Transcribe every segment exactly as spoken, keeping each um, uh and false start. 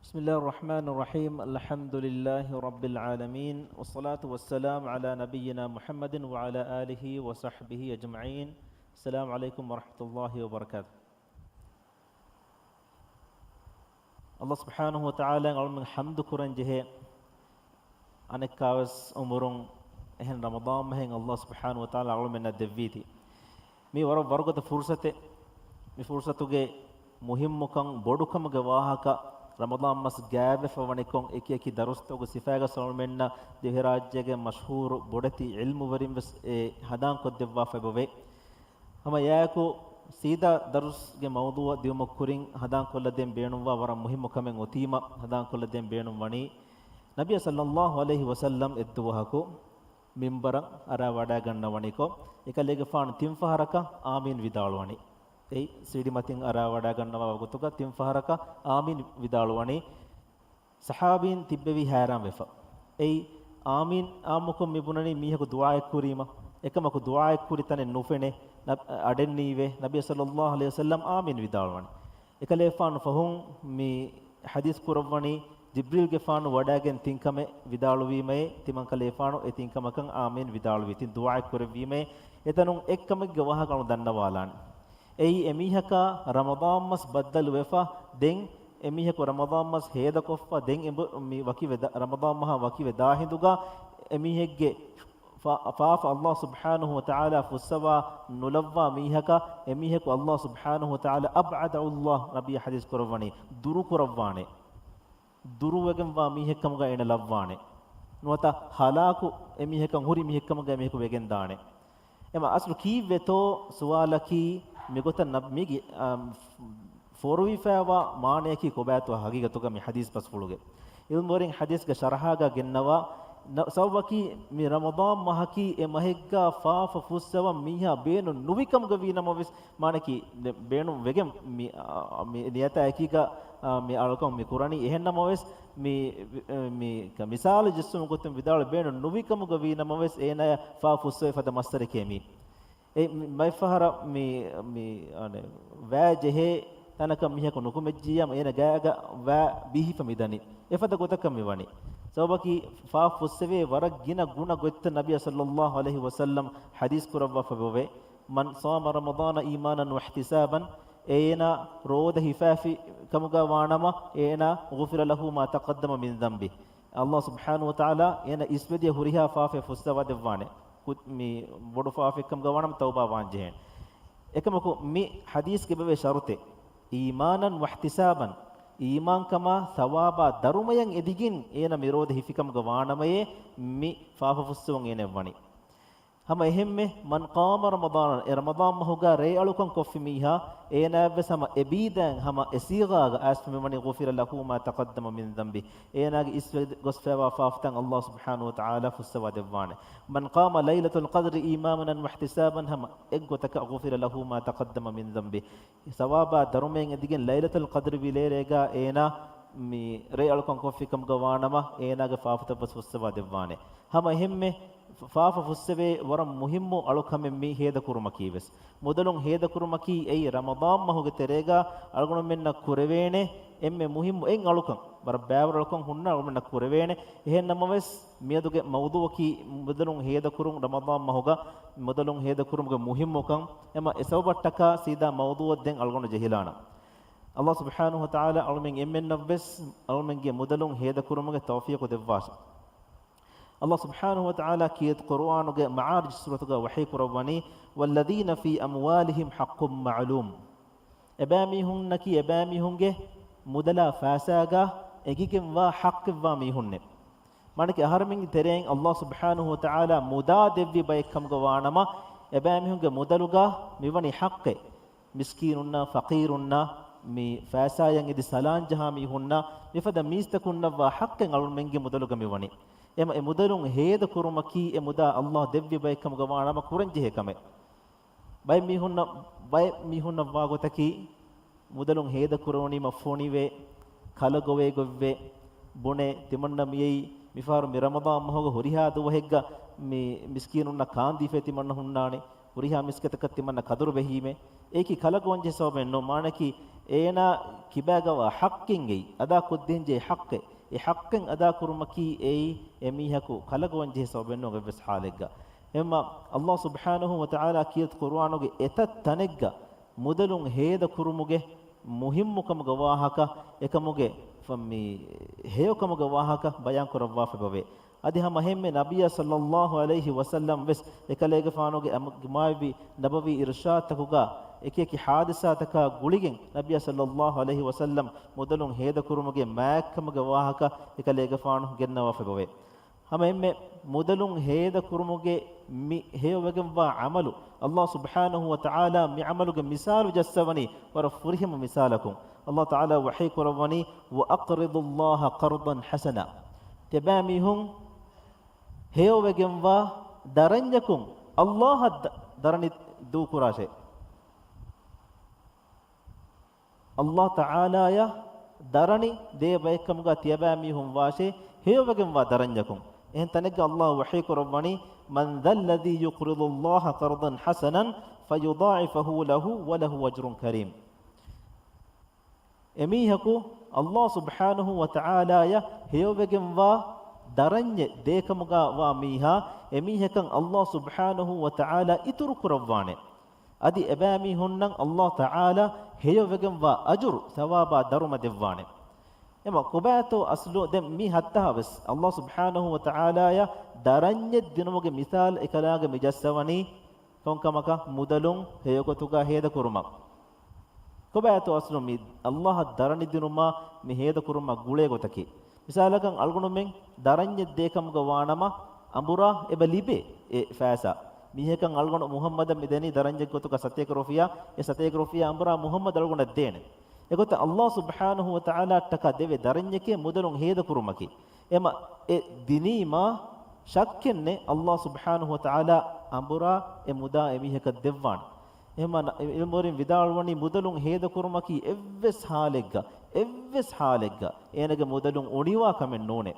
بسم الله الرحمن الرحيم. الحمد لله رب العالمين، والصلاة والسلام على نبينا محمد وعلى آله وصحبه أجمعين. السلام عليكم ورحمة الله وبركاته. ﷲ ސުބްޙާނަހޫ ވަތަޢާލާއަށް އަޅުމެން ޙަމްދު ކުރަން ޖެހޭ. އަނެއްކާވެސް އުމުރުން އެހެން ރަމަޟާން މަހެއް ﷲ ސުބްޙާނަހޫ ވަތަޢާލާ އަޅުމެންނަށް ދެއްވީތީ. މީ ވަރަށް ވަރުގަދަ ފުރުޞަތެއް. މި ފުރުޞަތުގެ މުހިއްމުކަން ބޮޑުކަމުގެ ވާހަކަ ރަމަޟާން މަސް ގާތްވެފަ ވަނިކޮށް، އެކި އެކި ދަރުސްތަކުގެ ސިފައިގަސް އަޅުމެންނަށް ދިވެހިރާއްޖޭގެ މަޝްހޫރު ބޮޑެތި ޢިލްމުވެރިން ވެސް އެ ހަނދާންކޮށްދެއްވާފައި އެބަވޭ. ހަމަ އެއާއެކު ސީދާ ދަރުސްގެ މައުޟޫޢަށް ދިއުމަށް ކުރިން ހަނދާންކޮށްލަދޭން ބޭނުންވާ ވަރަށް މުހިއްމު ކަމެއް އޮތީމަ ހަނދާންކޮށްލަދޭން ބޭނުން ވަނީ، ނަބިއްޔާ ޞައްލައްލާހު ޢަލައިހި ވަސައްލަމް އެއްދުވަހަކު މިންބަރަށް އަރާވަޑައިގަންނަވަނިކޮށް، އެކަލޭގެފާނު ތިން ފަހަރަކަށް އާމީން ވިދާޅުވަނީ. އެއީ ސިޑިމަތިން އަރާވަޑައިގަންނަވާ ގޮތުގަ ތިން ފަހަރަކަށް އާމީން ވިދާޅުވަނީ. ޞަޙާބީން ތިއްބެވީ ހައިރާންވެފަ. އެއީ، އާމީން އާއްމުކޮށް މި ބުނަނީ މީހަކު ދުޢާއެއް ކުރީމަ، އެކަމަކު ދުޢާއެއް ކުރި ތަނެއް ނުފެނޭ، ނަ-، އަޑެއްނީވޭ، ނަބިއްޔާ ޞައްލައްލާހު ޢަލައިހި ވަސައްލަމް އާމީން ވިދާޅުވަނީ. އެކަލޭފާނު ފަހުން މި ޙަދީޘް ކުރައްވަނީ، ޖިބްރީލްގެފާނު ވަޑައިގެން ތިން ކަމެއް ވިދާޅުވީމައޭ، ތިމަންކަލޭފާނު އެ ތިން ކަމަކަށް އާމީން ވިދާޅުވީ، ތިން ދުޢާއެއް ކުރެއްވީމައޭ. އެތަނުން އެއްކަމެއްގެ ވާހަކަ އަޅު ދަންނަވާލާނެ. އެއީ، އެމީހަކާ ރަމަޟާން މަސް ބައްދަލުވެފަ، ދެން އެމީހަކު ރަމަޟާން މަސް ހޭދަކޮށްފަ، ދެން އެބަ-، މި ވަކިވެ ދާ-، ރަމަޟާން މަހާ ވަކިވެ ދާ ހިނދުގަ އެމީހެއްގެ ފާ-، ފާފަ ﷲ ސުބްޙާނަހޫ ވަތަޢާލާ ފުއްސަވާ ނުލައްވާ މީހަކަށް، އެމީހަކު ﷲ ސުބްޙާނަހޫ ވަތަޢާލާ، أبعده الله، ނަބީ ޙަދީޘް ކުރައްވަނީ، ދުރުކުރައްވާނެ. ދުރުވެގެންވާ މީހެއްކަމުގަ އޭނަ ލައްވާނެ. ނުވަތަ ހަލާކު އެމީހަކަށް ހުރި މީހެއްކަމުގަ އެމީހަކު ވެގެންދާނެ. އެމަ އަސްލު ކީއްވެތޯ ސުވާލަކީ، މިގޮތަށް ނަ-، މީގެ، އާ، ފޯރުވިފައިވާ މާނަޔަކީ ކޮބާތޯ ހަގީގަތުގަ މި ޙަދީޘް ބަސްފުޅުގެ. ޢިލްމުވެރިން ޙަދީޘްގެ ޝަރަޙާގަ ގެންނަވާ، ނަ-، ސަބަބަކީ މި ރަމަޟާން މަހަކީ އެ މަހެއްގަ ފާފަ ފުއްސަވަން މީހާ ބޭނުން ނުވިކަމުގަ ވީ ނަމަވެސް، މާނަކީ ދެ-، ބޭނުން ވެގެން މި، އާ، މި ނިޔަތާ އެކީގަ، އާ، މި އަޅުކަން މި ކުރަނީ. އެހެން ނަމަވެސް، މި، މި މި ކަ-، މިސާލު ޖެއްސުމުގެ ގޮތުން ވިދާޅު ބޭނުން ނުވިކަމުގަ ވީ ނަމަވެސް، އޭނާޔަށް ފާފަ ފުއްސެވޭ ފަދަ މައްސަރެކޭ މީ. އެ މި-، މަތްފަހަރަށް މި، މި، އަނެ، ވައި ޖެހޭ ތަނަކަށް މީހަކު ނުކުމެއްޖިއްޔާ، އޭނަ ގާގަ ވައި ބީހިފަ މިދަނީ. އެފަދަ ގޮތަކަށް މިވަނީ. ސަބަބަކީ ފާފަ ފުއްސެވޭ ވަރަށް ގިނަ ގުނަ ގޮތްތައް ނަބިއްޔާ ޞައްލައްލާހު ޢަލައިހި ވަސައްލަމް ޙަދީޘް ކުރައްވާފަ އެބަވޭ. من صام رمضان إيمانا واحتسابا، އޭނާ ރޯދަ ހިފާފި ކަމުގަ ވާނަމަ، އޭނާ، غفر له ما تقدم من ذنبه، ﷲ ސުބްޙާނަހޫ ވަތަޢާލާ އޭނަ އިސްވެދިޔަ ހުރިހާ ފާފައެއް ފުއްސަވާ ދެއްވާނެ. ކު-، މި ބޮޑު ފާފައެއްކަމުގަ ވާނަމަ ތައުބާ ވާން ޖެހޭނެ. އެކަމަކު މި ޙަދީޘްގެ އެބަވޭ ޝަރުޠެއް، إيمانا واحتسابا، އީމާންކަމާ ޘަވާބާ ދަރުމަޔަށް އެދިގެން އޭނަ މި ރޯދަ ހިފިކަމުގަ ވާނަމަޔޭ، މި ފާފަ ފުއްސެވުން އޭނައަށް ވަނީ. ހަމަ އެހެންމެ، من قام رمضان، އެ ރަމަޟާން މަހުގަ ރޭއަޅުކަން ކޮށްފި މީހާ، އޭނާއަށްވެސް ހަމަ އެބީދައިން ހަމަ އެ ޞީޣާގަ އައިސްފަ މިވަނީ، غفر له ما تقدم من ذنبه، އޭނާގެ އިސްވެ ގޮސްފައިވާ ފާފަތައް ﷲ ސުބްޙާނަހޫ ވަތަޢާލާ ފުއްސަވާ ދެއްވާނެ. من قام ليلة القدر إيمانا واحتسابا، ހަމަ އެއްގޮތަކަށް، غفر له ما تقدم من ذنبه، ޘަވާބާ ދަރުމައިން އެދިގެން ލައިލަތުލް ޤަދްރި ވިލޭރޭގަ އޭނާ މި ރޭއަޅުކަން ކޮށްފިކަމުގަ ވާނަމަ، އޭނާގެ ފާފަތައްވެސް ފުއްސަވާ ދެއްވާނެ. ހަމަ އެހެންމެ، ފާފަ ފުއްސެވޭ ވަރަށް މުހިއްމު އަޅުކަމެއް މި ހޭދަކުރުމަކީވެސް. މުދަލުން ހޭދަކުރުމަކީ އެއީ ރަމަޟާން މަހުގެ ތެރޭގަ އަޅުގަނޑުމެންނަށް ކުރެވޭނެ އެންމެ މުހިއްމު އެއް އަޅުކަން. ވަރަށް ބައިވަރު އަޅުކަން ހުންނަ އަޅުގަނޑުމެންނަށް ކުރެވޭނެ. އެހެން ނަމަވެސް، މިއަދުގެ މައުޟޫޢަކީ މުދަލުން ހޭދަކުރުން، ރަމަޟާން މަހުގަ މުދަލުން ހޭދަކުރުމުގެ މުހިއްމުކަން. އެމަ އެ ސަބަބަށްޓަކާ ސީދާ މައުޟޫޢަށް ދެން އަޅުގަނޑު ޖެހިލާނަން. ﷲ ސުބްޙާނަހޫ ވަތަޢާލާ އަޅުމެން އެންމެންނަށްވެސް އަޅުމެންގެ މުދަލުން ހޭދަކުރުމުގެ ތައުފީޤު ދެއްވާށި. ﷲ ސުބްޙާނަހޫ ވަތަޢާލާ ކީރިތި ޤުރުއާނުގެ މަޢާރިޖު ސޫރަތުގަ ވަޙީ ކުރައްވަނީ، والذين في أموالهم حق معلوم. އެބައިމީހުންނަކީ އެބައިމީހުންގެ މުދަލާ ފައިސާގަ އެނގިގެންވާ ޙައްޤެއްވާ މީހުންނޭ. މާނަކީ އަހަރެމެންގެ ތެރެއިން ﷲ ސުބްޙާނަހޫ ވަތަޢާލާ މުދާ ދެއްވި ބައެއްކަމުގަ ވާނަމަ، އެބައިމީހުންގެ މުދަލުގަ މިވަނީ ޙައްޤެއް. މިސްކީނުންނަށް، ފަޤީރުންނަށް، މި ފައިސާއަށް އެދި ސަލާން ޖަހާ މީހުންނަށް، މިފަދަ މީސްތަކުންނަށްވާ ޙައްޤެއް އަޅުމެންގެ މުދަލުގަ މިވަނީ. އެމަ އެ މުދަލުން ހޭދަ ކުރުމަކީ އެ މުދާ ﷲ ދެއްވި ބައެއްކަމުގަ ވާނަމަ ކުރަންޖެހޭ ކަމެއް. ބައެއް މީހުންނަށް، ބައެއް މީހުންނަށް ވާ ގޮތަކީ، މުދަލުން ހޭދަ ކުރެވުނީމަ ފޮނިވެ، ކަލަ ގޮވޭ ގޮތްވެ، ބުނެ، ތިމަންނަ މިއީ މިފަހަރު މި ރަމަޟާން މަހުގެ ހުރިހާ ދުވަހެއްގަ މި މިސްކީނުންނަށް ކާންދީފައި ތިމަންނަ ހުންނާނެ، ހުރިހާ މިސްކިތަކަށް ތިމަންނަ ކަދުރު ބެހީމޭ. އެއީކީ ކަލަ ގޮވަންޖެހޭ ސަބަބެއް ނޫން. މާނައަކީ، އޭނާ ކިބާގަވާ ޙައްޤެއް އެއީ، އަދާކޮށްދޭންޖެހޭ ޙައްޤެއް. އެ ޙައްޤެއް އަދާކުރުމަކީ އެއީ އެމީހަކު ކަލަގޮވަންޖެހޭ ސަބަބެއްނޫން އެއްވެސް ޙާލެއްގަ. އެހެންމަ ﷲ ސުބްޙާނަހޫ ވަތަޢާލާ ކީރިތި ޤުރުއާނުގެ އެތައް ތަނެއްގަ މުދަލުން ހޭދަކުރުމުގެ މުހިއްމުކަމުގެ ވާހަކަ، އެކަމުގެ ފަ-، މި ހެޔޮކަމުގެ ވާހަކަ ބަޔާންކުރައްވާފައިބަވޭ. އަދި ހަމަ އެހެންމެ ނަބިއްޔާ ޞައްލައްލާހު ޢަލައިހި ވަސައްލަމް ވެސް އެކަލޭގެފާނުގެ އަމު-، މާތްވި ނަބަވީ އިރުޝާދުތަކުގަ އެކިއެކި ޙާދިސާތަކާ ގުޅިގެން ނަބިއްޔާ ޞައްލައްލާހު ޢަލައިހި ވަސައްލަމް މުދަލުން ހޭދަކުރުމުގެ މާތްކަމުގެ ވާހަކަ އެކަލޭގެފާނު ގެންނަވާފައިބަވޭ. ހަމަ އެންމެ މުދަލުން ހޭދަކުރުމުގެ މި ހެޔޮވެގެންވާ ޢަމަލު، ﷲ ސުބްޙާނަހޫ ވަތަޢާލާ މި ޢަމަލުގެ މިސާލު ޖައްސަވަނީ ވަރަށް ފުރިހަމަ މިސާލަކުން. ﷲ ތަޢާލާ ވަޙީ ކުރައްވަނީ، "وَأَقْرِضُوا اللَّهَ قَرْضًا حَسَنًا." ތިޔަބައިމީހުން ހެޔޮވެގެންވާ ދަރަންޏަކުން ﷲ އަށް ދަ-، ދަރަނި ދޫކުރާށޭ. ﷲ ތަޢާލާޔަށް ދަރަނި ދޭ ބައެއްކަމުގަ ތިޔަބައިމީހުން ވާށޭ، ހެޔޮވެގެންވާ ދަރަންޏަކުން. އެހެން ތަނެއްގަ ﷲ ވަޙީ ކުރައްވަނީ، "مَنْ ذَا الَّذِي يُقْرِضُ اللَّهَ قَرْضًا حَسَنًا فَيُضَاعِفَهُ لَهُ وَلَهُ أَجْرٌ كَرِيمٌ." އެމީހަކު ﷲ ސުބްޙާނަހޫ ވަތަޢާލާޔަށް ހެޔޮވެގެންވާ ދަރަންޏެއް ދޭކަމުގަ ވާ މީހާ، އެމީހަކަށް ﷲ ސުބްޙާނަހޫ ވަތަޢާލާ އިތުރު ކުރައްވާނެ. އަދި އެބައިމީހުންނަށް ﷲ ތަޢާލާ ހެޔޮވެގެންވާ އަޖުރު ޘަވާބާ ދަރުމަ ދެއްވާނެ. އެމަ ކޮބާތޯ އަސްލު ދެން މި ހައްތަހާ ވެސް ﷲ ސުބްޙާނަހޫ ވަތަޢާލާޔަށް ދަރަންޏެއް ދިނުމުގެ މިސާލު އެކަލާގަ މި ޖައްސަވަނީ ކޮންކަމަކަށް؟ މުދަލުން ހެޔޮގޮތުގަ ހޭދަކުރުމަށް. ކޮބާތޯ އަސްލު މި ﷲ އަށް ދަރަނި ދިނުމާ މި ހޭދަކުރުމަށް ގުޅޭ ގޮތަކީ؟ މިސާލަކަށް އަޅުގަނޑުމެން ދަރަންޏެއް ދޭކަމުގަ ވާނަމަ އަނބުރާ އެބަ ލިބޭ އެ ފައިސާ. މީހަކަށް އަޅުގަނޑު މުޙައްމަދަށް މި ދެނީ ދަރަންޏެއް ގޮތުގަ ސަތޭކަ ރުފިޔާ، އެ ސަތޭކަ ރުފިޔާ އަނބުރާ މުޙައްމަދު އަޅުގަނޑަށް ދޭނެ. އެގޮތަށް ﷲ ސުބްޙާނަހޫ ވަތަޢާލާ އަށްޓަކާ ދެވޭ ދަރަންޏެކޭ މުދަލުން ހޭދަކުރުމަކީ. އެމަ އެ ދިނީމާ ޝައްކެއްނެއް، ﷲ ސުބްޙާނަހޫ ވަތަޢާލާ އަނބުރާ އެ މުދާ އެމީހަކަށް ދެއްވާނެ. އެހެމަ އިލްމުވެރިން ވިދާޅުވަނީ މުދަލުން ހޭދަކުރުމަކީ އެއްވެސް ޙާލެއްގަ، އެއްވެސް ޙާލެއްގަ އޭނަގެ މުދަލުން އުނިވާ ކަމެއް ނޫނޭ.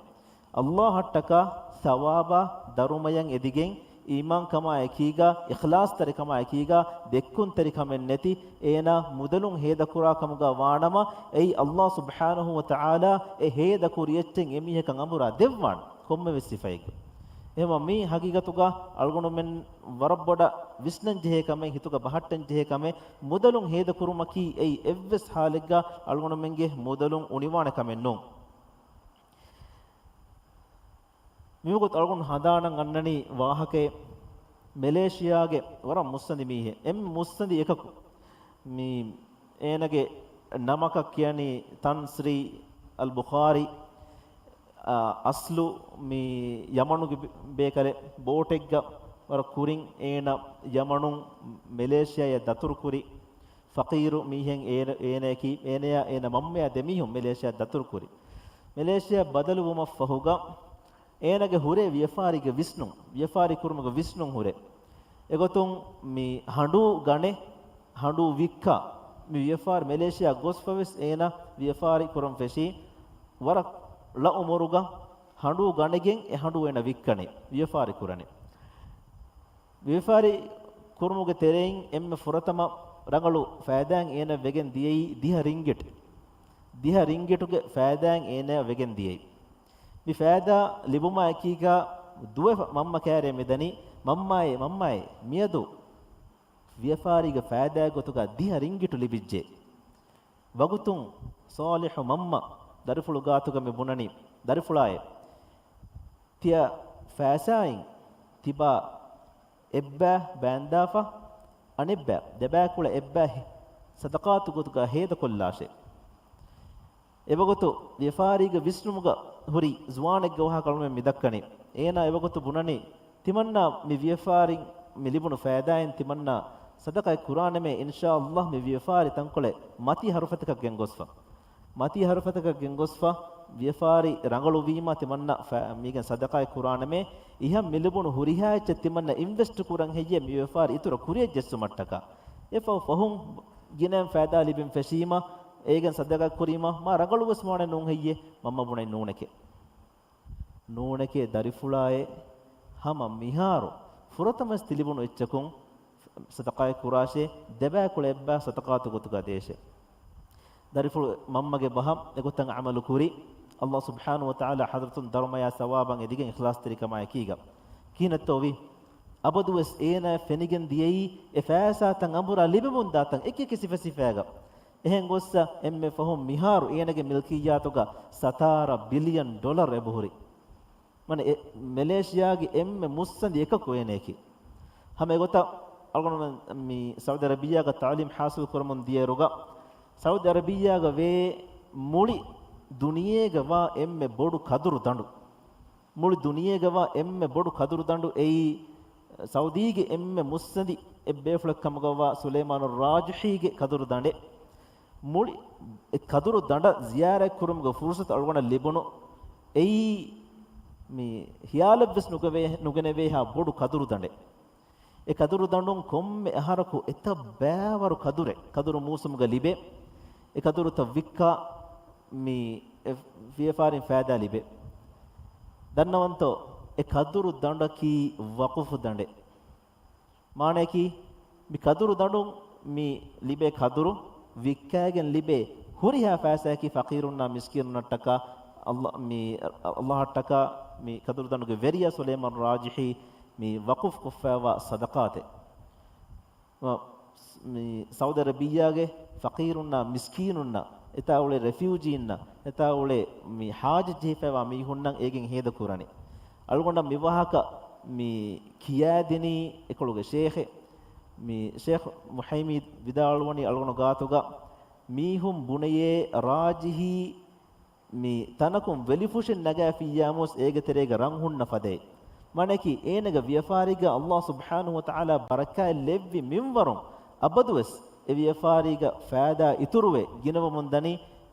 ﷲ އަށްޓަކާ ޘަވާބާ ދަރުމަޔަށް އެދިގެން، އީމާންކަމާ އެކީގަ، އިޚްލާޞްތެރިކަމާ އެކީގަ، ދެއްކުންތެރިކަމެއް ނެތި، އޭނާ މުދަލުން ހޭދަކުރާ ކަމުގަ ވާނަމަ، އެއީ ﷲ ސުބްޙާނަހޫ ވަތަޢާލާ އެ ހޭދަކުރި އެއްޗެއް އެމީހަކަށް އަނބުރާ ދެއްވާނެ ކޮންމެވެސް ސިފައެއްގަ. އެހެމަ މީ ހަގީގަތުގަ އަޅުގަނޑުމެން ވަރަށް ބޮޑަށް ވިސްނަން ޖެހޭ ކަމެއް، ހިތުގަ ބަހައްޓަން ޖެހޭ ކަމެއް، މުދަލުން ހޭދަކުރުމަކީ އެއީ އެއްވެސް ޙާލެއްގަ އަޅުގަނޑުމެންގެ މުދަލުން އުނިވާނެ ކަމެއް ނޫން. މިވަގުތު އަޅުގަނޑު ހަނދާނަށް އަންނަނީ ވާހަކައެއް، މެލޭޝިޔާގެ ވަރަށް މުއްސަނދި މީހެއް، އެންމެ މުއްސަނދި އެކަކު. މި އޭނަގެ ނަމަކަށް ކިޔަނީ ތަންސްރީ އަލް ބުޚާރީ. އާ، އަސްލު މި ޔަމަނުގެ ބޭ-، ބޭކަލެއް، ބޯޓެއްގަ ވަރަށް ކުރިން އޭނަ ޔަމަނުން މެލޭޝިޔާއަށް ދަތުރުކުރި. ފަޤީރު މީހެއް އޭނަ-، އޭނަޔަކީ، އޭނަޔާ އޭނަ މަންމަޔާ ދެމީހުން މެލޭޝިޔާ ދަތުރުކުރި. މެލޭޝިޔާ ބަދަލުވުމަށް ފަހުގަ އޭނަގެ ހުރޭ ވިޔަފާރީގެ ވިސްނުން، ވިޔަފާރި ކުރުމުގެ ވިސްނުން ހުރޭ. އެގޮތުން މި ހަނޑޫ ގަނެ، ހަނޑޫ ވިއްކާ، މި ވިޔަފާރި މެލޭޝިޔާ ގޮސްފަވެސް އޭނަ ވިޔަފާރި ކުރަން ފެށީ. ވަރަށް ޅަ އުމުރުގަ ހަނޑޫ ގަނެގެން އެ ހަނޑޫ އޭނަ ވިއްކަނީ، ވިޔަފާރި ކުރަނީ. ވިޔަފާރި ކުރުމުގެ ތެރެއިން އެންމެ ފުރަތަމަ ރަނގަޅު ފައިދާއެއް އޭނަ ވެގެން ދިޔައީ ދިހަ ރިންގިޓް. ދިހަ ރިންގިޓުގެ ފައިދާއެއް އޭނަ ވެގެން ދިޔައީ. މި ފައިދާ ލިބުމާ އެކީގަ ދުވެފަ މަންމަ ކައިރިއަށް މި ދަނީ، "މަންމާއޭ، މަންމާއޭ، މިއަދު ވިޔަފާރީގެ ފައިދާ ގޮތުގަ ދިހަ ރިންގިޓު ލިބިއްޖެ." ވަގުތުން ޞާލިޙު މަންމަ ދަރިފުޅު ގާތުގަ މި ބުނަނީ، "ދަރިފުޅާއޭ، ތިޔަ ފައިސާއިން ތިބާ އެއްބައި ބައިންދާފަ، އަނެއްބައި، ދެބައިކުޅަ އެއްބައި ހެ-، ޞަދަޤާތު ގޮތުގަ ހޭދަކޮށްލާށޭ." އެވަގުތު ވިޔަފާރީގެ ވިސްނުމުގަ ހުރި ޒުވާނެއްގެ ވާހަކަ އަޅުމެން މި ދައްކަނީ. އޭނާ އެވަގުތު ބުނަނީ، ތިމަންނާ މި ވިޔަފާރިން މި ލިބުނު ފައިދާއިން ތިމަންނާ ޞަދަޤާތް ކުރާނަމޭ، އިންޝާﷲ މި ވިޔަފާރި ތަންކޮޅެއް މަތީ ހަރުފަތަކަށް ގެންގޮސްފަ. މަތީ ހަރުފަތަކަށް ގެންގޮސްފަ، ވިޔަފާރި ރަނގަޅުވީމަ ތިމަންނަ ފަ-، މީގެން ޞަދަޤާތް ކުރާނަމޭ، އިހަށް މި ލިބުނު ހުރިހާ އެއްޗެއް ތިމަންނަ އިންވެސްޓް ކުރަން ހެއްޔޭ މި ވިޔަފާރި އިތުރަށް ކުރިއަށް ޖެއްސުމަށްޓަކާ. އެފަހު ފަހުން ގިނައިން ފައިދާ ލިބިން ފެށީމަ، އޭގެން ޞަދަޤާތް ކުރީމަ، މާ ރަނގަޅުވެސް ވާނެ ނޫން ހެއްޔޭ؟ މަންމަ ބުނަނީ ނޫނެކޭ. ނޫނެކޭ ދަރިފުޅާއޭ، ހަމަ މިހާރު ފުރަތަމަވެސް ތިލިބުނު އެއްޗަކުން ޞަދަޤާތް ކުރާށޭ، ދެބައިކުޅަ އެއްބައި ޞަދަޤާތު ގޮތުގަ ދޭށޭ. ދަރިފުޅު މަންމަގެ ބަހަށް އެގޮތަށް އަމަލު ކުރި، އައްލާހު ސުބްޙާނަހު ވަތަޢާލާ ޙަޟްރަތުން ދަރުމަޔާ ސަވާބަށް އެދިގެން އިޚްލާޞްތެރިކަމާއެކީގަ. ކިހިނެއްތޯވީ؟ އަބަދުވެސް އޭނާއަށް ފެނިގެން ދިޔައީ އެ ފައިސާތައް އަނބުރާ ލިބެމުންދާތަން އެކިއެކި ސިފަސިފައިގަ. އެހެން ގޮއްސަ އެންމެ ފަހުން މިހާރު އޭނާގެ މިލްކިއްޔާތުގަ ސަތާރަ ބިލިއަން ޑޮލަރު އެބަހުރި. މަނެ އެ މެލޭޝިޔާގެ އެންމެ މުއްސަނދި އެކަކު އޭނައަކީ. ހަމަ އެގޮތަށް އަޅުގަނޑުމެން މި ސައުދި އަރަބިއްޔާގަ ތަޢުލީމް ޙާޞިލް ކުރަމުން ދިޔައިރުގަ، ސައުދި އަރަބިއްޔާގަ ވޭ މުޅި ދުނިޔޭގަ ވާ އެންމެ ބޮޑު ކަދުރު ދަނޑު. މުޅި ދުނިޔޭގަ ވާ އެންމެ ބޮޑު ކަދުރު ދަނޑު އެއީ، ސައުދީގެ އެންމެ މުއްސަނދި އެއްބޭފުޅެއް ކަމުގަ ވާ ސުލައިމާނު ރާޖިޙީގެ ކަދުރު ދަނޑެއް. މުޅި އެ ކަދުރު ދަނޑަށް ޒިޔާރަތް ކުރުމުގެ ފުރުޞަތު އަޅުގަނޑަށް ލިބުނު. އެއީ މި ހިޔާލަށްވެސް ނުގެވޭ-، ނުގެނެވޭހާ ބޮޑު ކަދުރު ދަނޑެއް. އެ ކަދުރު ދަނޑުން ކޮންމެ އަހަރަކު އެތައް ބައިވަރު ކަދުރެއް ކަދުރު މޫސުމުގަ ލިބޭ. އެ ކަދުރުތައް ވިއްކާ މި އެ ވިޔަފާރިން ފައިދާ ލިބޭ. ދަންނަވަންތޯ، އެ ކަދުރު ދަނޑަކީ ވަޤުފު ދަނޑެއް. މާނަޔަކީ، މި ކަދުރު ދަނޑުން މި ލިބޭ ކަދުރު ވިއްކާގެން ލިބޭ ހުރިހާ ފައިސާއަކީ ފަޤީރުންނާ މިސްކީނުންނަށްޓަކާ، އައްލާ-، މި އައްލާހަށްޓަކާ މި ކަދުރު ދަނޑުގެ ވެރިޔާ ސުލައިމާނު ރާޖިޙީ މި ވަޤުފް ކޮށްފައިވާ ޞަދަޤާތެއް. މި ސައުދި އަރަބިއްޔާގެ ފަޤީރުންނާ މިސްކީނުންނަށް، އެތާ އުޅޭ ރެފިއުޖީންނަށް، އެތާ އުޅޭ މި ޙާޖަތް ޖެހިފައިވާ މީހުންނަށް އޭގެން ހޭދަ ކުރަނީ. އަޅުގަނޑަށް މި ވާހަކަ މި ކިޔާދިނީ އެކޮޅުގެ ޝޭޚެއް. މި ޝޭޚް މުޙައްމީދު ވިދާޅުވަނީ އަޅުގަނޑު ގާތުގަ މީހުން ބުނެޔޭ ރާޖިހީ މި ތަނަކުން ވެލިފުށިން ނަގާފިއްޔާމުވެސް އޭގެ ތެރޭގަ ރަން ހުންނަ ފަދައި. މާނައަކީ، އޭނަގެ ވިޔަފާރީގަ އައްލާހު ސުބްޙާނަހު ވަތަޢާލާ ބަރަކާތް ލެއްވި މިންވަރުން އަބަދުވެސް އެ ވިޔަފާރީގަ ފައިދާ އިތުރުވެ ގިނަވަމުން ދަނީ،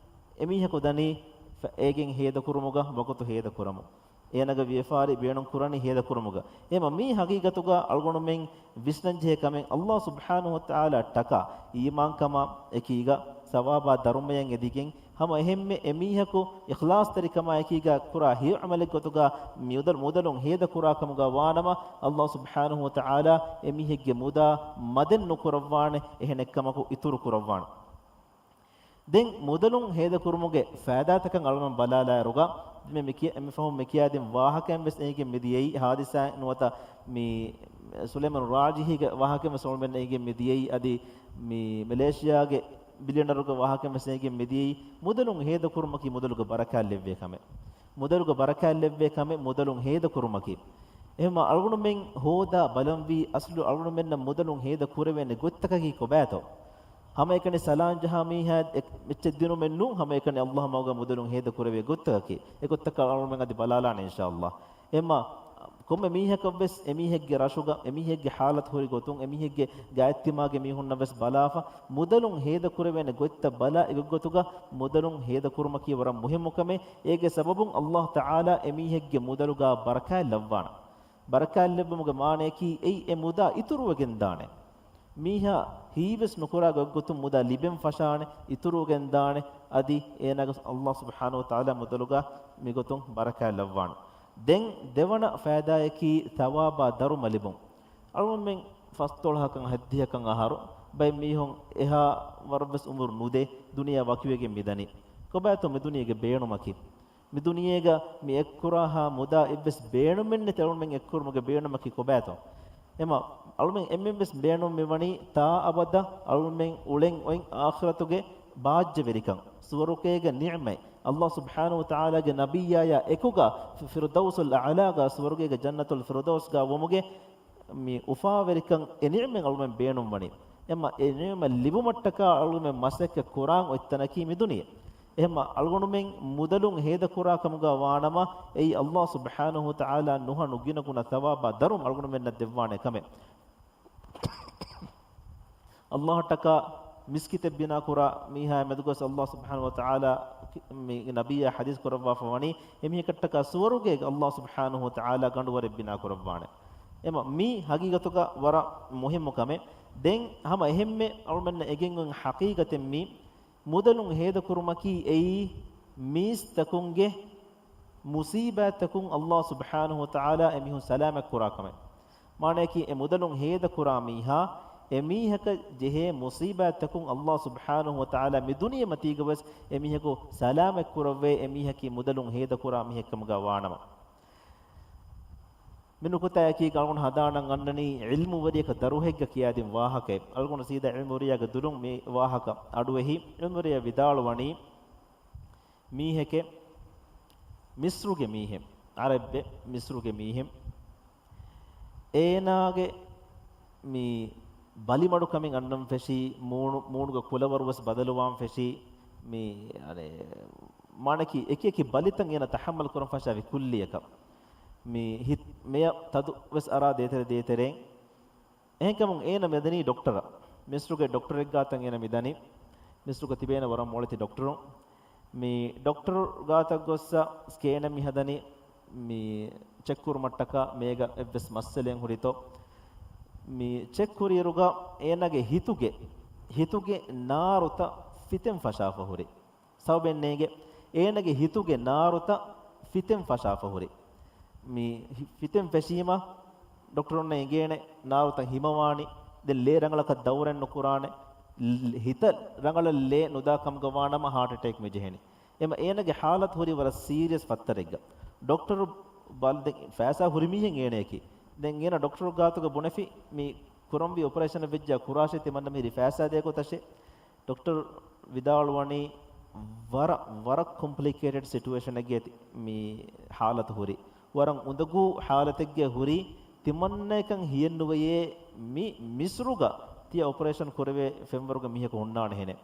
އެމީހަކު ދަނީ ފަ-، އޭގެން ހޭދަކުރުމުގަ ވަގުތު ހޭދަކުރަމުން. އޭނަގެ ވިޔަފާރި ބޭނުން ކުރަނީ ހޭދަކުރުމުގަ. އެހެމަ މީ ހަގީގަތުގަ އަޅުގަނޑުމެން ވިސްނަންޖެހޭ ކަމެއް، އައްލާހު ސުބްޙާނަހު ވަތަޢާލާ ޓަކާ އީމާންކަމާ އެކީގަ ސަވާބާ ދަރުމަޔަށް އެދިގެން، ހަމަ އެހެންމެ އެމީހަކު އިޚްލާޞްތެރިކަމާ އެކީގަ ކުރާ ހެޔޮއަމަލެއްގޮތުގަ މި މުދަލު-، މުދަލުން ހޭދަކުރާ ކަމުގަ ވާނަމަ، އައްލާހު ސުބްޙާނަހު ވަތަޢާލާ އެމީހެއްގެ މުދާ މަދެއް ނުކުރައްވާނެ، އެހެނެއްކަމަކު އިތުރު ކުރައްވާނެ. ދެން މުދަލުން ހޭދަކުރުމުގެ ފައިދާތަކަށް އަޅުމެން ބަލާލާއިރުގަ، މި، މި ކިޔަ-، މި ފަހުން މި ކިޔާދިން ވާހަކައިން ވެސް އެނގިގެން މިދިޔައީ، ހާދިސާއެއް ނުވަތަ މި ސުލައިމާނު ރާޖިހީގެ ވާހަކައިން ވެސް އަޅުމެން އެނގިގެން މިދިޔައީ، އަދި މި މެލޭޝިޔާގެ ބިލިއަނަރުގެ ވާހަކައިން ވެސް އެނގިގެން މިދިޔައީ، މުދަލުން ހޭދަކުރުމަކީ މުދަލުގެ ބަރަކާތް ލެއްވޭ ކަމެއް. މުދަލުގެ ބަރަކާތް ލެއްވޭ ކަމެއް މުދަލުން ހޭދަކުރުމަކީ. އެހެންމަ އަޅުގަނޑުމެން ހޯދާ ބަލަންވީ، އަސްލު އަޅުގަނޑުމެންނަށް މުދަލުން ހޭދަ ކުރެވޭނެ ގޮތްތަކަކީ ކޮބާތޯ؟ ހަމައެކަނި ސަލާން ޖަހާ މީހާ އެ-، އެއްޗެއް ދިނުމެއް ނޫން، ހަމައެކަނި އައްލާހު މަގުގަ މުދަލުން ހޭދަ ކުރެވޭ ގޮތްތަކަކީ. އެ ގޮތްތަކަށް އަޅުގަނޑުމެން އަދި ބަލާލާނެ އިންޝާއައްލާހް. އެހެންމަ ކޮންމެ މީހަކަށްވެސް އެމީހެއްގެ ރަށުގަ، އެމީހެއްގެ ޙާލަތު ހުރި ގޮތުން، އެމީހެއްގެ ގާތްތިމާގެ މީހުންނަށް ވެސް ބަލާފަ، މުދަލުން ހޭދަ ކުރެވޭނެ ގޮތްތައް ބަލާ، އެގޮތްގޮތުގަ މުދަލުން ހޭދަ ކުރުމަކީ ވަރަށް މުހިއްމު ކަމެއް. އޭގެ ސަބަބުން އައްލާހު ތަޢާލާ އެމީހެއްގެ މުދަލުގަ ބަރަކާތް ލައްވާނެ. ބަރަކާތް ލެއްވުމުގެ މާނަޔަކީ، އެއީ އެ މުދާ އިތުރުވެގެން ދާނެ. މީހާ ހީވެސް ނުކުރާ ގޮތްގޮތުން މުދާ ލިބެން ފަށާނެ، އިތުރުވެގެން ދާނެ، އަދި އޭނާގެ އައްލާހު ސުބްޙާނަހު ވަތަޢާލާ މުދަލުގަ މިގޮތުން ބަރަކާތް ލައްވާނެ. ދެން ދެވަނަ ފައިދާއަކީ ޘަވާބާ ދަރުމަ ލިބުން. އަޅުގަނޑުމެން ފަސްދޮޅަހަކަށް ހަތްދިހަކަށް އަހަރު ބައެއް މީހުން އެހާ ވަރަށްވެސް އުމުރު ނުދޭ، ދުނިޔެއަށް ވަކިވެގެން މިދަނީ. ކޮބާތޯ މި ދުނިޔޭގެ ބޭނުމަކީ؟ މި ދުނިޔޭގަ މި އެއްކުރާހާ މުދާ އެއްވެސް ބޭނުމެއްނެތި އަޅުމެން އެއްކުރުމުގެ ބޭނުމަކީ ކޮބާތޯ؟ އެމަ އަޅުމެން އެންމެންވެސް ބޭނުން މިވަނީ ތާ އަބަދަށް އަޅުމެން އުޅެން އޮތް އާޚިރަތުގެ ބާއްޖަވެރިކަން، ސުވަރުގޭގެ ނިޢުމަތް، އައްލާހު ސުބްޙާނަހު ވަތަޢާލާގެ ނަބިއްޔާޔާ އެކުގަ ފި-، ފިރުދައުސުލް އަޢުލާގަ ސުވަރުގޭގެ ޖަންނަތުލް ފިރުދައުސްގަ ވުމުގެ މި އުފާވެރިކަން އެ ނިޢުމަތް އަޅުމެން ބޭނުންވަނީ. އެމަ އެ ނިޢުމަތް ލިބުމަށްޓަކާ އަޅުމެން މަސައްކަތް ކުރާން އޮތް ތަނަކީ މި ދުނިޔެ. އެހެމަ އަޅުގަނޑުމެން މުދަލުން ހޭދަކުރާ ކަމުގަ ވާނަމަ، އެއީ އައްލާހު ސުބްޙާނަހު ވަތަޢާލާ ނުހަނު ގިނަގުނަ ޘަވާބާ ދަރުމަ އަޅުގަނޑުމެންނަށް ދެއްވާނެ ކަމެއް. އައްލާހަށްޓަކާ މިސްކިތެއް ބިނާކުރާ މީހާ މެދުގަސް އައްލާހު ސުބްޙާނަހު ވަތަޢާލާ މި ނަބިއްޔާ ޙަދީޘް ކުރައްވާފަ ވަނީ، އެމީހަކަށްޓަކާ ސުވަރުގޭގަ އައްލާހު ސުބްޙާނަހު ވަތަޢާލާ ގަނޑުވަރެއް ބިނާކުރައްވާނެ. އެމަ މީ ހަގީގަތުގަ ވަރަށް މުހިއްމު ކަމެއް. ދެން ހަމަ އެހެންމެ އަޅުމެންނަށް އެނގެން އޮތް ޙަޤީޤަތެއް މީ، މުދަލުން ހޭދަކުރުމަކީ އެއީ މީސްތަކުންގެ މުޞީބާތަކުން އައްލާހު ސުބްޙާނަހު ވަތަޢާލާ އެމީހުން ސަލާމަތް ކުރާ ކަމެއް. މާނަޔަކީ، އެ މުދަލުން ހޭދަކުރާ މީހާ އެމީހަކަށް ޖެހޭ މުޞީބާތްތަކުން ﷲ ސުބްޙާނަހު ވަތަޢާލާ މި ދުނިޔެމަތީގަވެސް އެމީހަކު ސަލާމަތްކުރައްވޭ، އެމީހަކީ މުދަލުން ހޭދަކުރާ މީހެއްކަމުގަ ވާނަމަ. މި ނުކުތާއަކީ އަޅުގަނޑު ހަނދާނަށް އަންނަނީ ޢިލްމުވެރިޔަކަށް ދަރުހެއްގަ ކިޔާދިން ވާހަކައެއް. އަޅުގަނޑު ސީދާ ޢިލްމުވެރިޔާގެ ދުލުން މި ވާހަކަ އަޑުއެހި. ޢިލްމުވެރިޔާ ވިދާޅުވަނީ، މީހެކެ މިސްރުގެ މީހެއް، ޢަރަބެއް މިސްރުގެ މީހެއް. އޭނާގެ މި ބަލިމަޑުކަމެއް އަންނަން ފެށީ، މޫނު، މޫނުގެ ކުލަވަރު ވެސް ބަދަލުވާން ފެށީ، މި، އަނެ، މާނަކީ އެކި އެކި ބަލިތައް އޭނަ ތަޙައްމަލް ކުރަން ފަށާފި ކުއްލިއަކަށް. މި ހިތް މެޔަށް ތަދު ވެސް އަރާ ދޭތެރެ ދޭތެރެ. އެހެންކަމުން އޭނަ މިދަނީ ޑޮކްޓަރަށް. މިސްރުގެ ޑޮކްޓަރެއްގާތަން އޭނަ މިދަނީ. މިސްރުގަ ތިބޭނެ ވަރަށް މޮޅެތި ޑޮކްޓަރު. މި ޑޮކްޓަރު ގާތަށް ގޮއްސަ ސްކޭނެއް މި ހަދަނީ މި ޗެކް ކުރުމަށްޓަކާ މޭގަ އެއްވެސް މައްސަލައެއް ހުރިތޯ. މި ޗެކް ކުރިއިރުގަ އޭނަގެ ހިތުގެ، ހިތުގެ ނާރުތައް ފިތެން ފަށާފަ ހުރި. ސަބަބެއް ނޭނގެ، އޭނަގެ ހިތުގެ ނާރުތައް ފިތެން ފަށާފަ ހުރި. މި ހި-، ފިތެން ފެށީމަ ޑޮކްޓަރުންނަށް އެނގޭނެ ނާރުތައް ހިމަވާނީ، ދެން ލޭ ރަނގަޅަކަށް ދައުރެއް ނުކުރާނެ، ލ-، ހިތަށް ރަނގަޅަށް ލޭ ނުދާ ކަމުގަ ވާނަމަ ހާޓް އެޓޭކް މި ޖެހެނީ. އެމަ އޭނަގެ ޙާލަތު ހުރީ ވަރަށް ސީރިއަސް ފައްތަރެއްގަ. ޑޮކްޓަރު ބަލް-، ދެން ފައިސާ ހުރި މީހެއް އޭނަޔަކީ. ދެން އޭނަ ޑޮކްޓަރު ގާތުގަ ބުނެފި މި ކުރަންވީ އޮޕަރޭޝަނެއް ވެއްޖެޔާ ކުރާށޭ، ތިމަންނަ މިހިރީ ފައިސާ ދޭ ގޮތަށޭ. ޑޮކްޓަރު ވިދާޅުވަނީ ވަރަށް، ވަރަށް ކޮމްޕްލިކޭޓެޑް ސިޓުއޭޝަނެއްގައި މި ޙާލަތު ހުރީ. ވަރަށް އުނދަގޫ ޙާލަތެއްގައި ހުރީ. ތިމަންނަޔަކަށް ހިޔެއްނުވެޔޭ މި މިސްރުގަ ތިޔަ އޮޕަރޭޝަން ކުރެވޭ ފެންވަރުގެ މީހަކު ހުންނާނެހެނެއް.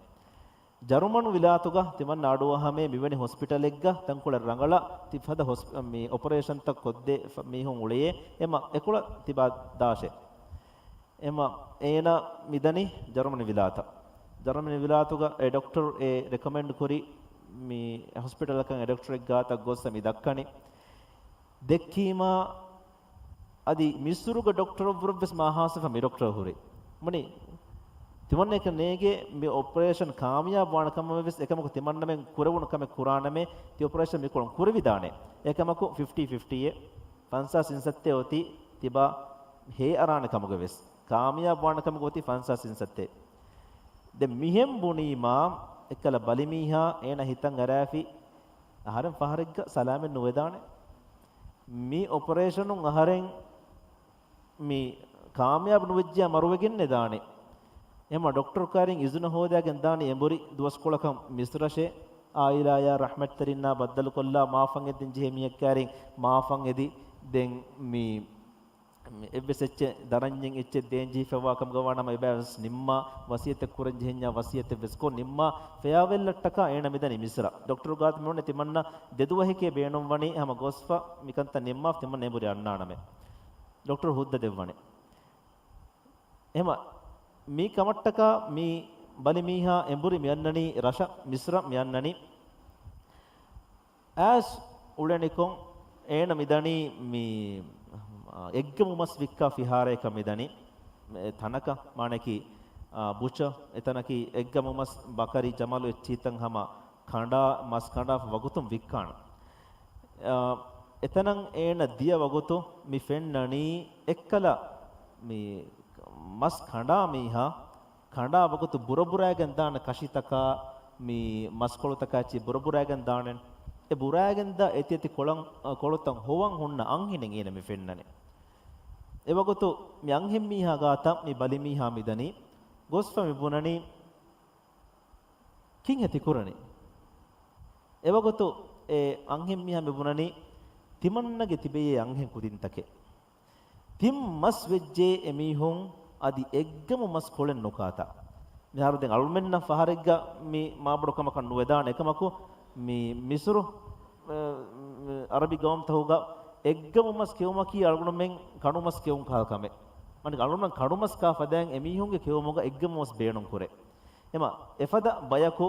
ޖަރުމަނު ވިލާތުގަ ތިމަންނަ އަޑުއަހަމޭ މިވެނި ހޮސްޕިޓަލެއްގަ ތަންކޮޅެއް ރަނގަޅަށް ތި ފަދަ ހޮސް-، މި އޮޕަރޭޝަންތައް ކޮށްދޭ ފަ-، މީހުން އުޅެޔޭ. އެމަ އެކޮޅަށް ތިބާ ދާށޭ. އެމަ އޭނަ މިދަނީ ޖަރުމަނި ވިލާތަށް. ޖަރުމަނި ވިލާތުގަ އެ ޑޮކްޓަރު އެ ރެކޮމެންޑް ކުރި މި ހޮސްޕިޓަލަކަށް އެ ޑޮކްޓަރެއް ގާތަށް ގޮއްސަ މި ދައްކަނީ. ދެއްކީމާ އަދި މިސުރުގެ ޑޮކްޓަރަށްވުރެ ވެސް މާ ހާސްވެފަ މި ޑޮކްޓަރ ހުރި. މަނި ތިމަންނައަކަށް ނޭނގޭ މި އޮޕަރޭޝަން ކާމިޔާބު ވާނެ ކަމަށް ވެސް، އެކަމަކު ތިމަންނަމެން ކުރެވުނު ކަމެއް ކުރާނަމޭ، ތި އޮޕަރޭޝަން މިކޮޅުން ކުރެވިދާނެ. އެކަމަކު ފިފްޓީ ފިފްޓީއޭ، ފަންސާސް އިންސައްތޭ އޮތީ ތިބާ ހޭ އަރާނެ ކަމުގަ ވެސް، ކާމިޔާބު ވާނެ ކަމުގަ އޮތީ ފަންސާސް އިންސައްތޭ. ދެން މިހެން ބުނީމާ، އެއްކަލަ ބަލިމީހާ އޭނަ ހިތަށް އަރާފި، އަހަރެން ފަހަރެއްގަ ސަލާމެއް ނުވެދާނެ. މި އޮޕަރޭޝަނުން އަހަރެން މި ކާމިޔާބު ނުވެއްޖެޔާ މަރުވެގެންނެ ދާނެ. އެހެމަ ޑޮކްޓަރު ކާރިން އިޒުނަ ހޯދާގެން ދާނެ އެނބުރި ދުވަސްކޮޅަކަށް މިސްރަށޭ. އާއިލާޔާ ރަޙްމަތްތެރިންނާ ބައްދަލުކޮށްލާ މާފަށް އެދިން ޖެހޭ މީހެއް ކާރިން މާފަށް އެދި. ދެން މި، މި އެއްވެސް އެއްޗެއް ދަރަންޏެއް އެއްޗެއް ދޭން ޖެހިފައިވާ ކަމުގަ ވާނަމަ އެބައިވެސް ނިންމާ، ވަސިއްޔަތެއް ކުރަން ޖެހެންޏާ ވަސިއްޔަތެއް ވެސް ކޮށް ނިންމާ، ފެޔާވެއްލަށްޓަކާ އޭނަ މިދަނީ މިސްރަށް. ޑޮކްޓަރު ގާތު މިއުޅެނީ ތިމަންނަ ދެ ދުވަހެކޭ ބޭނުންވަނީ. ހަމަ ގޮސްފަ މިކަންތައް ނިންމާ ތިމަންނަ އެނބުރި އަންނާނަމޭ. ޑޮކްޓަރު ހުއްދަ ދެއްވަނީ. އެހެމަ މި ކަމަށްޓަކާ މި ބަލިމީހާ އެނބުރި މިއަންނަނީ ރަށަށް، މިސްރަށް މިއަންނަނީ. އައިސް އުޅެނިކޮށް އޭނަ މިދަނީ މި އެއްގަމު މަސް ވިއްކާ ފިހާރަޔަކަށް މިދަނީ. އެ ތަނަކަށް މާނަކީ، އާ، ބުޗަ، އެތަނަކީ އެއްގަމު މަސް، ބަކަރި، ޖަމަލު އެއްޗިހިތައް ހަމަ ކަނޑާ، މަސް ކަނޑާފަ ވަގުތުން ވިއްކާނެ. އާ، އެތަނަށް އޭނަ ދިޔަ ވަގުތު މި ފެންނަނީ އެއްކަލަ މި މަސް ކަނޑާ މީހާ، ކަނޑާ ވަގުތު ބުރަބުރާގެން ދާނެ ކަށިތަކާ، މި މަސްކޮޅުތަކާ އެއްޗެއް ބުރަބުރާގެން ދާނެ. އެ ބުރާގެން ދާ އެތި އެތި ކޮޅަށް، ކޮޅުތައް ހޮވަން ހުންނަ އަންހެނެއް އޭނަ މި ފެންނަނީ. އެވަގުތު މި އަންހެން މީހާ ގާތަށް މި ބަލިމީހާ މިދަނީ. ގޮސްފަ މި ބުނަނީ، ކިހިނެއް ތި ކުރަނީ؟ އެވަގުތު އެ އަންހެން މީހާ މި ބުނަނީ، ތިމަންނަގެ ތިބެޔޭ އަންހެން ކުދިންތަކެއް. ތިން މަސް ވެއްޖެ އެމީހުން އަދި އެއްގަމު މަސް ކޮޅެއް ނުކާތާ. މިހާރު ދެން އަޅުމެންނަށް ފަހަރެއްގަ މި މާބޮޑު ކަމަކަށް ނުވެދާނެ. އެކަމަކު މި މިސުރު، އަ، އަރަބި ގައުމުތަކުގަ އެއްގަމު މަސް ކެއުމަކީ އަޅުގަނޑުމެން ކަނޑުމަސް ކެއުން ކަހަލަ ކަމެއް. މަނިކަ އަޅުގަނޑުމެން ކަނޑުމަސް ކާ ފަދައިން އެމީހުންގެ ކެއުމުގަ އެއްގަމު މަސް ބޭނުން ކުރޭ. އެމަ އެފަދަ ބަޔަކު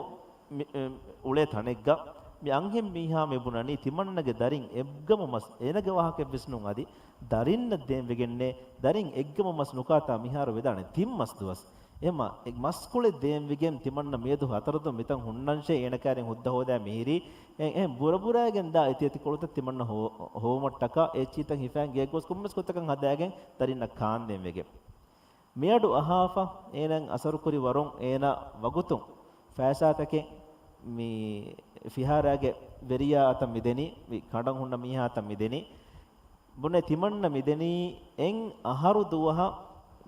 މި، އެ، އުޅޭ ތަނެއްގަ މި އަންހެން މީހާ މި ބުނަނީ ތިމަންނަގެ ދަރިން އެއްގަމު މަސް، އޭނަގެ ވާހަކައެއް ވެސް ނޫން އަދި ދަރިންނަށް ދޭން ވެގެންނޭ، ދަރިން އެއްގަމު މަސް ނުކާތާ މިހާރު ވެދާނެ ތިން މަސް ދުވަސް. އެމަ އެ މަސްކޮޅެއް ދޭން ވެގެން ތިމަންނަ މިއަދު ހަތަރު ދުވަހު މިތަން ހުންނަންށޭ އޭނަ ކާރިން ހުއްދަ ހޯދާ މިހިރީ. އެ، އެ ބުރަބުރާގެން ދާ އެތި އެތި ކޮޅުތައް ތިމަންނަ ހޯ-، ހޮވުމަށްޓަކާ އެ އެއްޗިހިތައް ހިފައިން ގެއަށް ގޮސް ކޮންމެސް ގޮތަކަށް ހަދާގެން ދަރިންނަށް ކާންދޭން ވެގެން. މިއަޑު އަހާފަ އޭނައަށް އަސަރުކުރި ވަރުން އޭނަ ވަގުތުން ފައިސާތަކެއް މި ފިހާރައިގެ ވެރިޔާ އަތަށް މިދެނީ، މި ކަނޑަން ހުންނަ މީހާ އަތަށް މިދެނީ. ބުނެ ތިމަންނަ މިދެނީ އެއް އަހަރު ދުވަހަށް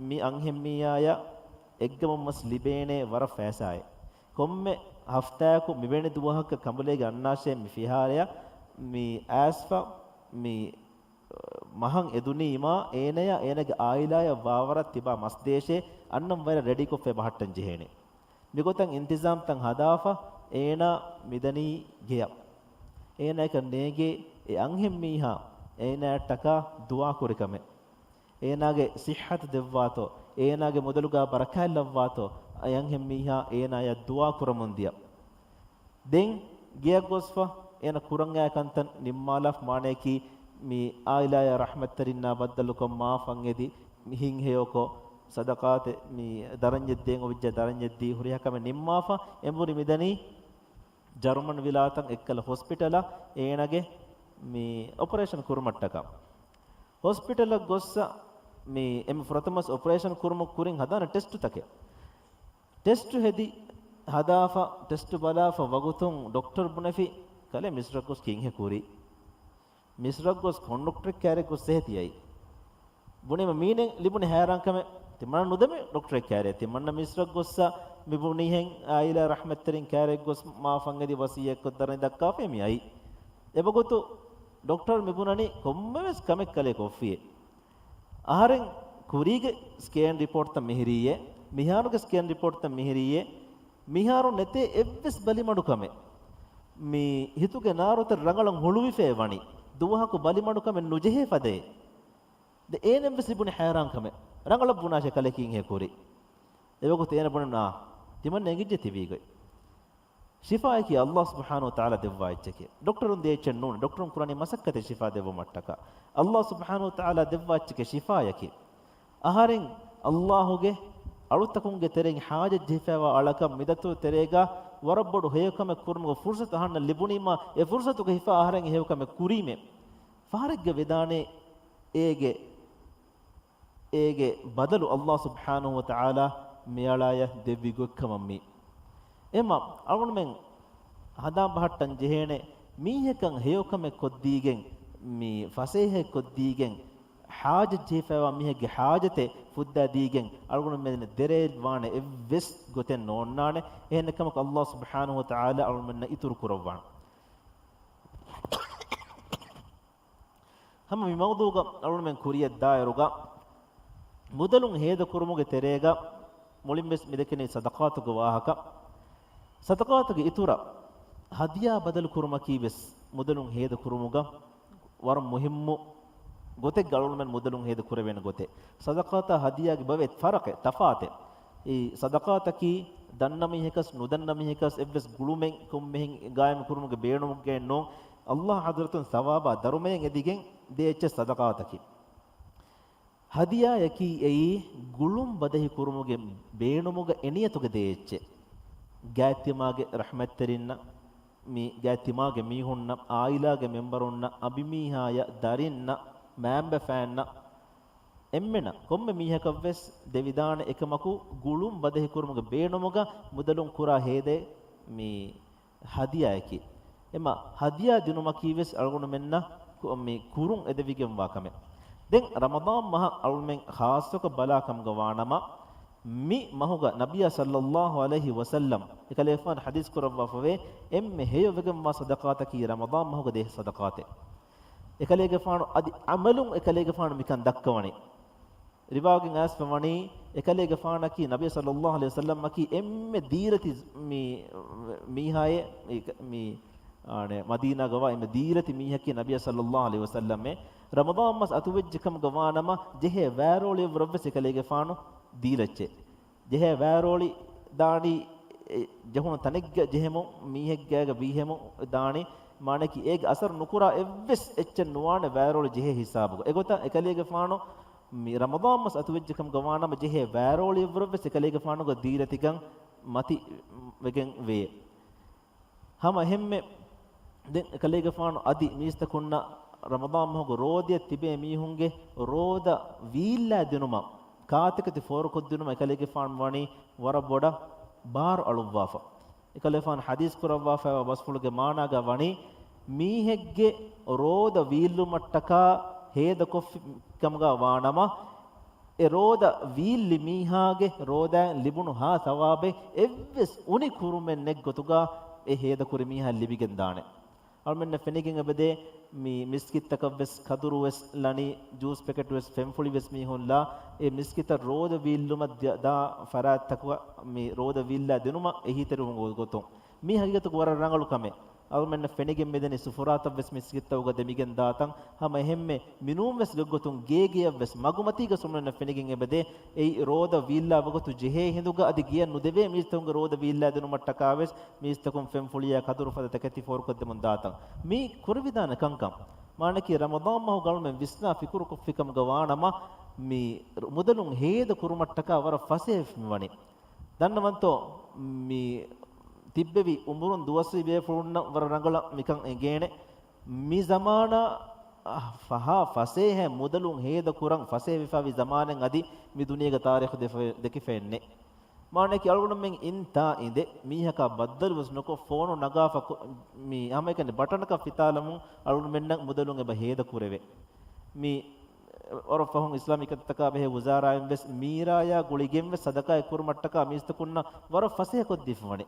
މި އަންހެންމީހާޔަށް އެއްގަމުން ވެސް ލިބޭނޭ ވަރަށް ފައިސާއެއް. ކޮންމެ ހަފްތާއަކު މިވެނި ދުވަހަކަށް ކަނބުލޭގެ އަންނާށޭ މި ފިހާރަޔަށް މި އައިސްފަ މި މަހަށް އެދުނީމާ، އޭނަޔާ އޭނަގެ އާއިލާޔަށް ވާވަރަށް ތިބާ މަސް ދޭށޭ، އަންނަން ވަރަށް ރެޑީކޮށްފައި ބަހައްޓަން ޖެހޭނެ. މިގޮތަށް އިންތިޒާމްތައް ހަދާފަ އޭނާ މިދަނީ ގެޔަށް. އޭނާޔަކަށް ނޭނގޭ އެ އަންހެންމީހާ އޭނާއަށްޓަކާ ދުޢާ ކުރިކަމެއް. އޭނާގެ ޞިއްޙަތު ދެއްވާތޯ، އޭނާގެ މުދަލުގާ ބަރަކާތް ލައްވާތޯ، އެ އަންހެންމީހާ އޭނާޔަށް ދުޢާ ކުރަމުން ދިޔަ. ދެން ގެޔަށް ގޮސްފަ އޭނަ ކުރަން އައި ކަންތައް ނިންމާލާފަ، މާނަޔަކީ މި އާއިލާޔާ ރަޙްމަތްތެރިންނާ ބައްދަލުކޮށް މާ ފަންއެދި މި ހިތް ހެޔޮކޮށް ޞަދަޤާތެއް މި ދަރަންޏެއް ދޭން އޮވެއްޖެ ދަރަންޏެއް ދީ ހުރިހާ ކަމެއް ނިންމާފަ އެނބުރި މިދަނީ ޖަރުމަން ވިލާތަށް އެއްކަލަ ހޮސްޕިޓަލަށް އޭނަގެ މި އޮޕަރޭޝަން ކުރުމަށްޓަކާ. ހޮސްޕިޓަލަށް ގޮއްސަ މި އެންމެ ފުރަތަމަސް އޮޕަރޭޝަން ކުރުމުގެ ކުރިން ހަދާނެ ޓެސްޓުތަކެއް. ޓެސްޓު ހެދި ހަދާފަ، ޓެސްޓު ބަލާފަ ވަގުތުން ޑޮކްޓަރު ބުނެފި، ކަލޭ މިސްރަށް ގޮސް ކިހިނެއް ކުރީ؟ މިސްރަށް ގޮސް ކޮން ޑޮކްޓަރެއް ކާރެއް ގޮސް ސެހެތި އައީ؟ ބުނީމަ މީނެއް ލިބުނީ ހައިރާންކަމެއް. ތިމަންނަ ނުދެމި ޑޮކްޓަރެއް ކާރެއް. ތިމަންނަ މިސްރަށް ގޮއްސަ މި ބުނީހެން އާއިލާ ރަޙްމަތްތެރިން ކާރެއް ގޮސް މާ ފަންއެދި ވަސިއްޔަތްކޮށް ދަރަނި ދައްކާފައި މި އައީ. އެވަގުތު ޑޮކްޓަރު މި ބުނަނީ ކޮންމެވެސް ކަމެއް ކަލޭ ކޮށްފިއޭ. އަހަރެން ކުރީގެ ސްކޭން ރިޕޯޓްތައް މިހިރީއޭ، މިހާރުގެ ސްކޭން ރިޕޯޓްތައް މިހިރީއޭ، މިހާރު ނެތޭ އެއްވެސް ބަލިމަޑުކަމެއް. މި ހިތުގެ ނާރުތައް ރަނގަޅަށް ހުޅުވިފައި ވަނީ. ދުވަހަކު ބަލިމަޑުކަމެއް ނުޖެހޭ ފަދައޭ. ދެ އޭނައަށްވެސް ލިބުނީ ހައިރާންކަމެއް. ރަނގަޅަށް ބުނާށޭ ކަލޭ ކިހިނެއް ކުރީ. އެވަގުތު އޭނަ ބުނަން އާ، ތިމަންނަ އެނގިއްޖެ ތިބީގޮތް. ޝިފާޔަކީ އައްލާހު ސުބްޙާނަހު ވަތަޢާލާ ދެއްވާ އެއްޗެކޭ. ޑޮކްޓަރުން ދޭ އެއްޗެއް ނޫން. ޑޮކްޓަރުން ކުރަނީ މަސައްކަތެއް ޝިފާ ދެއްވުމަށްޓަކާ. އައްލާހު ސުބްޙާނަހު ވަތަޢާލާ ދެއްވާ އެއްޗެކޭ ޝިފާޔަކީ. އަހަރެން އައްލާހުގެ އަޅުތަކުންގެ ތެރެއިން ޙާޖަތް ޖެހިފައިވާ އަޅަކަށް މިދަތުރު ތެރޭގަ ވަރަށް ބޮޑު ހެޔޮކަމެއް ކުރުމުގެ ފުރުޞަތު އަހަންނަށް ލިބުނީމާ، އެ ފުރުޞަތުގަ ހިފާ އަހަރެން އެ ހެޔޮކަމެއް ކުރީމޭ. ފަހަރެއްގަ ވެދާނެ އޭގެ އޭގެ ބަދަލު އައްލާހު ސުބްޙާނަހު ވަތަޢާލާ މިއަޅާޔަށް ދެއްވި ގޮތްކަމަށް މީ. އެމަ އަޅުގަނޑުމެން ހަނދާން ބަހައްޓަން ޖެހޭނެ، މީހަކަށް ހެޔޮކަމެއް ކޮށްދީގެން، މި ފަސޭހައެއް ކޮށްދީގެން، ޙާޖަތް ޖެހިފައިވާ މީހެއްގެ ޙާޖަތެއް ފުއްދާ ދީގެން، އަޅުގަނޑުމެން ދެރައެއް ވާނެ އެއްވެސް ގޮތެއް ނޯންނާނެ. އެހެން ކަމަކު އައްލާހު ސުބްޙާނަހު ވަތަޢާލާ އަޅުގަނޑުމެންނަށް އިތުރު ކުރައްވާނެ. ހަމަ މި މައުޟޫގަ އަޅުގަނޑުމެން ކުރިޔަށް ދާއިރުގަ މުދަލުން ހޭދަކުރުމުގެ ތެރޭގަ މުޅިންވެސް މިދެކެނީ ޞަދަޤާތުގެ ވާހަކަ. ޞަދަޤާތުގެ އިތުރަށް ހަދިޔާ ބަދަލު ކުރުމަކީ ވެސް މުދަލުން ހޭދަކުރުމުގަ ވަރަށް މުހިއްމު ގޮތެއް، އަޅުގަނޑުމެން މުދަލުން ހޭދަ ކުރެވޭނެ ގޮތެއް. ޞަދަޤާތާ ހަދިޔާގެ ބޮޑު ފަރަޤެއް، ތަފާތެއް. އެ ޞަދަޤާތަކީ ދަންނަ މީހަކަސް ނުދަންނަ މީހަކަސް އެއްވެސް ގުޅުމެއް ކޮންމެހެން ގާއިމް ކުރުމުގެ ބޭނުމެއް ނޫން. އައްލާހު ޙަޟްރަތުން ޘަވާބާ ދަރުމައެއް އެދިގެން ދޭ އެއްޗެއް ޞަދަޤާތަކީ. ހަދިޔާޔަކީ އެއީ ގުޅުން ބަދަހި ކުރުމުގެ ބޭނުމުގަ އެނިޔަތުގަ ދޭ އެއްޗެއް. ގާތްތިމާގެ ރަޙްމަތްތެރިންނަށް، މި ގާތްތިމާގެ މީހުންނަށް، އާއިލާގެ މެމްބަރުންނަށް، އަނބިމީހާޔަށް، ދަރިންނަށް، މައިންބަފައިންނަށް، އެންމެނަށް ކޮންމެ މީހަކަށްވެސް ދެވިދާނެ އެކަމަކު، ގުޅުން ބަދަހި ކުރުމުގެ ބޭނުމުގަ މުދަލުން ކުރާ ހޭދައެއް މި ހަދިޔާއަކީ. އެމަ ހަދިޔާ ދިނުމަކީވެސް އަޅުގަނޑުމެންނަށް ކު-، މި ކުރުން އެދެވިގެންވާ ކަމެއް. ދެން ރަމަޟާން މަހަށް އަޅުމެން ޚާއްޞަކޮށް ބަލާ ކަމުގަ ވާނަމަ، މި މަހުގަ ނަބިޔާ ޞައްލައްލާހު ޢަލައިހި ވަސައްލަމް އެކަލޭގެފާނު ޙަދީޘް ކުރައްވާފަވޭ، އެންމެ ހެޔޮވެގެންވާ ޞަދަޤާތަކީ ރަމަޟާން މަހުގަ ދޭ ޞަދަޤާތެއް. އެކަލޭގެފާނު އަދި ޢަމަލުން އެކަލޭގެފާނު މިކަން ދައްކަވަނީ. ރިވާވެގެން އައިސްފަ ވަނީ، އެކަލޭގެފާނަކީ ނަބި ޞައްލައްލާހު ޢަލައިހި ވަސައްލަމަކީ އެންމެ ދީލަތި މީ-، މީހާއެއް، މީ-، މީ-، އާނެ، މަދީނާގަވާ އެންމެ ދީލަތި މީހަކީ ނަބި ޞައްލައްލާހު ޢަލައިހި ވަސައްލަމެ. ރަމަޟާން މަސް އަތުވެއްޖެ ކަމުގަ ވާނަމަ، ޖެހޭ ވާރޯޅިއަށްވުރެވެސް އެކަލޭގެފާނު ދީލައްޗެއް. ޖެހޭ ވާރޯޅި ދާނީ، އެ، ޖެހުނު ތަނެއްގަ ޖެހެމުން، މީހެއްގައިގަ ބީހެމުން ދާނީ، މާނައަކީ އޭގެ އަސަރު ނުކުރާ އެއްވެސް އެއްޗެއް ނުވާނެ ވާރޯޅި ޖެހޭ ހިސާބުގަ. އެގޮތަށް އެކަލޭގެފާނު މި ރަމަޟާން މަސް އަތުވެއްޖެ ކަމުގަ ވާނަމަ، ޖެހޭ ވާރޯޅިއަށްވުރެވެސް އެކަލޭގެފާނުގެ ދީލަތިކަން މަތިވެގެން ވޭ. ހަމަ އެހެންމެ ދެން އެކަލޭގެފާނު އަދި މީސްތަކުންނަށް ރަމަޟާން މަހުގެ ރޯދައަށް ތިބޭ މީހުންގެ ރޯދަ ވީއްލާ ދިނުމަށް ކާތަކެތި ފޯރުކޮށްދިނުމަށް އެކަލޭގެފާނު ވަނީ ވަރަށް ބޮޑަށް ބާރު އަޅުއްވާފަ. އެކަލޭގެފާނު ޙަދީޘް ކުރައްވާފައިވާ ބަސްފުޅުގެ މާނާގަ ވަނީ، މީހެއްގެ ރޯދަ ވީއްލުމަށްޓަކާ ހޭދަކޮށްފި ކަމުގަ ވާނަމަ، އެ ރޯދަ ވީއްލި މީހާގެ ރޯދައިން ލިބުނު ހާ ސަވާބެއް އެއްވެސް އުނި ކުރުމެއް ނެތް ގޮތުގަ އެ ހޭދަކުރި މީހާ ލިބިގެން ދާނެ. އަޅުމެންނަށް ފެނިގެން އެބަދޭ، މި މިސްކިތްތަކަށްވެސް ކަދުރުވެސް ލަނީ، ޖޫސް ޕެކެޓުވެސް ފެންފުޅިވެސް މީހުން ލާ، އެ މިސްކިތަށް ރޯދަ ވީއްލުމަށް ދިޔަ-، ދާ ފަރާތްތަކުގަ މި ރޯދަ ވީއްލާ ދިނުމަށް އެހީތެރިވުމުގެ ގޮތުން. މީ ހަގީގަތުގަ ވަރަށް ރަނގަޅު ކަމެއް. އަޅުމެންނަށް ފެނިގެން މިދަނީ ސުފުރާތައްވެސް މިސްކިތްތަކުގަ ދެމިގެން ދާތަން. ހަމަ އެހެންމެ މިނޫންވެސް ގޮތްގޮތުން ގޭގެއަށްވެސް މަގުމަތީގަ އަޅުމެންނަށް ފެނިގެން އެބަދޭ، އެއީ ރޯދަ ވީއްލާ ވަގުތު ޖެހޭ ހިނދުގަ އަދި ގެޔަށް ނުދެވޭ މީސްތަކުންގެ ރޯދަ ވީއްލާ ދިނުމަށްޓަކާވެސް މީސްތަކުން ފެންފުޅިއާ ކަދުރު ފަދަ ތަކެތި ފޯރުކޮށްދެމުން ދާތަން. މީ ކުރެވިދާނެ ކަންކަން. މާނައަކީ ރަމަޟާން މަހުގަ އަޅުމެން ވިސްނާ ފިކުރުކޮށްފި ކަމުގަ ވާނަމަ، މި މުދަލުން ހޭދަ ކުރުމަށްޓަކާ ވަރަށް ފަސޭހަވެފަ މިވަނީ. ދަންނަވަންތޯ، މި ތިއްބެވި އުމުރުން ދުވަސްވީ ބޭފުޅުންނަށް ވަރަށް ރަނގަޅަށް މިކަން އެނގޭނެ. މި ޒަމާނާ ފަހާ ފަސޭހަ މުދަލުން ހޭދަ ކުރަން ފަސޭހަވެފައިވި ޒަމާނެއް އަދި މި ދުނިޔޭގަ ތާރީޚު ދެފަ-، ދެކިފައެއްނެއް. މާނައަކީ އަޅުގަނޑުމެން އިންތާ އިނދެ މީހަކާ ބައްދަލުވެސް ނުކޮށް، ފޯނު ނަގާފަ ކޮ-، މި ހަމައެކަނި ބަޓަނަކަށް ފިތާލަމުން އަޅުގަނޑުމެންނަށް މުދަލުން އެބަ ހޭދަ ކުރެވޭ. މި ވަރަށް ފަހުން އިސްލާމީ ކަންތައްތަކާ ބެހޭ ވުޒާރާއިން ވެސް މީރާޔާ ގުޅިގެން ވެސް ސަދަޤާތް ކުރުމަށްޓަކާ މީސްތަކުންނަށް ވަރަށް ފަސޭހަކޮށްދީފަ ވަނީ.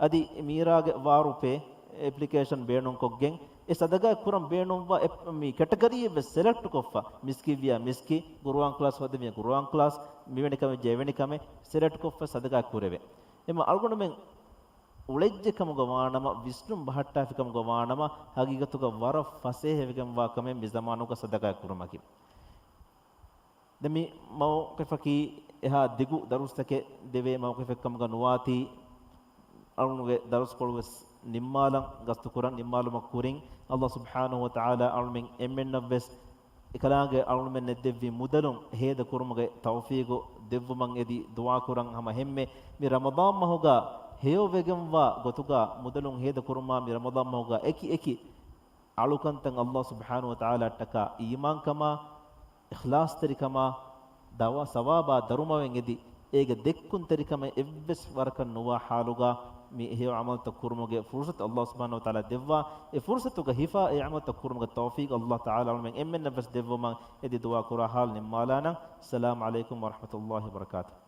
އަދި މީރާގެ ވާރުޕޭ އެޕްލިކޭޝަން ބޭނުންކޮށްގެން، އެ ސަދަޤާތް ކުރަން ބޭނުންވާ އެ-، މި ކެޓަގަރީއެއް ވެސް ސެލެކްޓް ކޮށްފަ، މިސްކިތް ވިޔާ މިސްކިތް، ގުރުއާން ކްލާސް ފަދަ ވިޔާ ގުރުއާން ކްލާސް، މިވެނި ކަމެއް ޖެހި އެވެނި ކަމެއް ސެލެކްޓް ކޮށްފަ ސަދަޤާތް ކުރެވޭ. އެމަ އަޅުގަނޑުމެން އުޅެއްޖެ ކަމުގަ ވާނަމަ، ވިސްނުން ބަހައްޓާފި ކަމުގަ ވާނަމަ، ހަގީގަތުގަ ވަރަށް ފަސޭހަވެގެންވާ ކަމެއް މި ޒަމާނުގަ ސަދަޤާތް ކުރުމަކީ. ދެން މި މައުޤިފަކީ އެހާ ދިގު ދަރުސްތަކެއް ދެވޭ މައުޤިފެއް ކަމުގަ ނުވާތީ، އަޅުގަނޑުގެ ދަރުސްކޮޅު ވެސް ނިންމާލަން ގަސްތުކުރަން. ނިންމާލުމަށް ކުރިން ﷲ ސުބްޙާނަހޫ ވަތަޢާލާ އަޅުމެން އެންމެންނަށް ވެސް އެކަލާނގެ އަޅުމެންނަށް ދެއްވި މުދަލުން ހޭދަ ކުރުމުގެ ތައުފީގު ދެއްވުމަށް އެދި ދުޢާ ކުރަން. ހަމަ ހެންމެ މި ރަމަޟާން މަހުގަ ހެޔޮވެގެންވާ ގޮތުގަ މުދަލުން ހޭދަ ކުރުމާ، މި ރަމަޟާން މަހުގަ އެކި އެކި އަޅުކަންތައް ﷲ ސުބްޙާނަހޫ ވަތަޢާލާއަށްޓަކާ އީމާންކަމާ، އިޚްލާޞްތެރިކަމާ، ދަވާ ސަވާބާ ދަރުމަވެން އެދި، އޭގެ ދެއްކުންތެރިކަމެއް އެއްވެސް ވަރަކަށް ނުވާ ޙާލުގަ މި ހެޔޮ ޢަމަލުތައް ކުރުމުގެ ފުރުޞަތު ﷲ ސުބްޙާނަހޫ ވަތަޢާލާ ދެއްވާ، އެ ފުރުޞަތުގަ ހިފާ އެ ޢަމަލުތައް ކުރުމުގެ ތައުފީޤު ﷲ ތަޢާލާ އަޅުމެން އެންމެންނަށް ވެސް ދެއްވުމަށް އެދި ދުޢާ ކުރާ ޙާލު ނިންމާލާނަން. އައްސަލާމު ޢަލައިކުމް ވަރަޙްމަތުﷲ ވަބަރަކާތުހު.